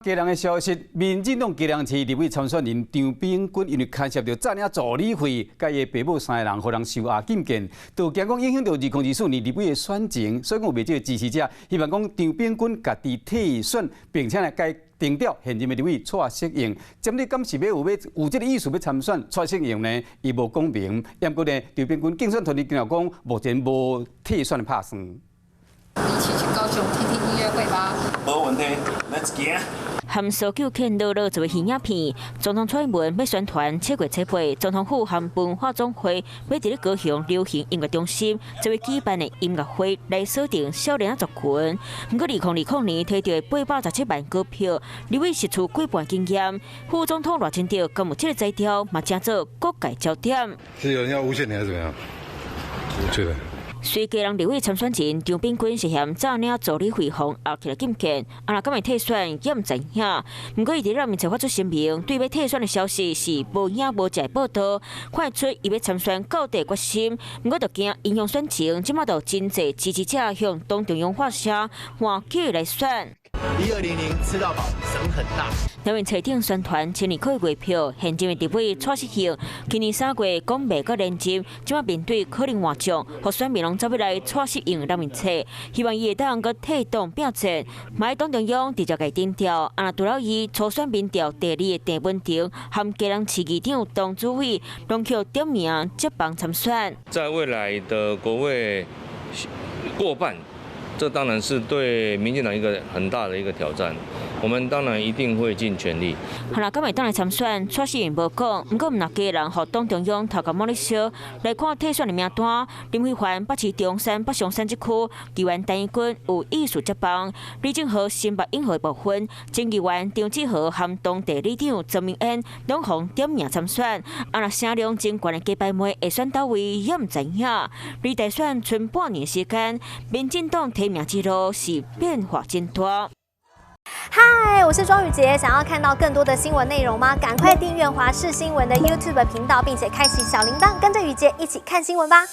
基隆的消息，民進黨基隆市立委參選人張秉勛因為牽涉著詐領助理費，佮伊的爸母三个人予人收押禁見，就驚講影響著2024年立委的選情，所以講有袂少支持者希望講張秉勛家己退選，並且呢，該定調現任的立委蔡適應。針對敢是欲有欲有這个意思欲參選蔡適應呢？伊無講明。毋過呢，張秉勛競選團隊強調講，目前無退選的拍算。一起去高雄聽聽音樂會吧。無問題，Let's go。含蘇救慶樂樂作為戲影片，總統蔡英文欲宣傳7月7日，總統府和文化總會欲佇咧高雄流行音樂中心作為舉辦的音樂會來鎖定少年族群。毋過2020年提著817萬高票，立委失去過半經驗，副總統賴清德敢有這个才調，嘛成做各界焦點。是有人要誣陷你還是怎麼樣？我覺得。隨基隆立委參選人張秉勛涉嫌詐領助理費予押起來禁見，啊若敢會退選也毋知影。毋過伊佇咧面冊發出聲明，對欲退選的消息是無影無跡報道，看會出伊欲參選到底決心。毋過就驚影響選情，這馬就真濟支持者向黨中央發聲，換起來選。 1200吃到飽，省很大。兩面冊頂宣傳千二塊月票，現任的立委蔡適應，去年3月講袂閣連任，這馬面對可能換將，予選民攏走欲來蔡適應人面冊，希望伊會當閣退黨拼戰，嘛愛黨中央直接共頂掉。啊，除了伊初選民調第二的鄭文婷，和基隆市議長董主委，攏予點名接棒參選。在未來的國會過半，這當然是對民進黨一個很大的一個挑戰。我們當然一定會盡全力。好啦，今日當來參選，蔡適應無講，毋過毋若家人予黨中央頭殼摸咧燒，來看退選的名單。林飛帆北市中山北上山這區議員陳怡君有意思接棒，李正和新北永和部分，前議員張志豪和當地里長曾明恩攏予點名參選。啊，若聲量真懸的雞排妹會選佗位也毋知影。離大選賰半年時間，民進黨提名之路是變化真大。嗨，我是莊宇傑，想要看到更多的新聞內容嗎？趕快訂閱華視新聞的 YouTube 頻道，並且開啟小鈴鐺，跟着宇傑一起看新聞吧。